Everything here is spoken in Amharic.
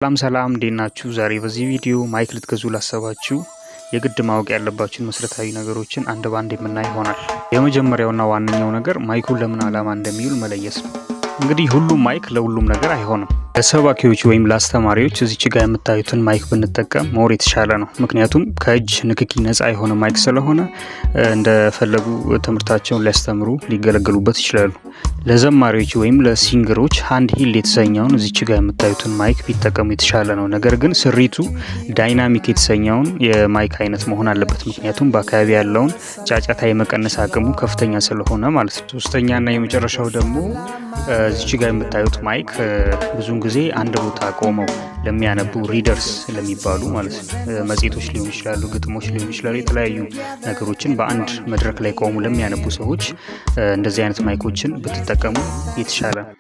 ሰላም ሰላም፣ እንዴት ናችሁ? ዛሬ በዚህ ቪዲዮ mic ልትገዙ ላሰባችሁ የግድ ማወቅ ያለባችሁን መሰረታዊ ነገሮችን አንድ ባንድ የምናይ ይሆናል። የመጀመሪያውና ዋነኛው ነገር mic ኡን ለምን ዓላማ እንደሚውል መለየት ነው። እንግዲህ ሁሉም mic ለሁሉም ነገር አይሆንም። ለሰባኪዎች ወይም ለአስተማሪዎች እዚች ጋር የምታዩትን mic ብንጠቀም more የተሻለ ነው። ምክንያቱም ከእጅ ንክኪ ነፃ የሆነ mic ስለሆነ እንደፈለጉ ትምህርታቸውን ሊያስተምሩ፣ ሊገለገሉበት ይችላሉ። ለዘማሪዎች ወይም ለ singer ኦች handheld የተሰኘውን እዚች ጋር የምታዩትን mic ቢጠቀሙ የተሻለ ነው። ነገር ግን ስሪቱ dynamic የተሰኘውን የ mic አይነት መሆን አለበት። ምክንያቱም በአካባቢ ያለውን ጫጫታ የመቀነስ አቅሙ ከፍተኛ ስለሆነ ማለት ነው። ሶስተኛና የመጨረሻው ደግሞ እዚች ጋር የምታዩት mic ብዙውን ጊዜ አንድ ቦታ ቆመው ለሚያነቡ፣ readers ለሚባሉ ማለት ነው፣ መጽሔቶች ሊሆኑ ይችላሉ፣ ግጥሞች ሊሆኑ ይችላሉ፣ የተለያዩ ነገሮችን በአንድ መድረክ ላይ ቆሙ ለሚያነቡ ሰዎች እንደዚህ አይነት mic ኦችን ብትጠቀሙ የተሻለ ነው።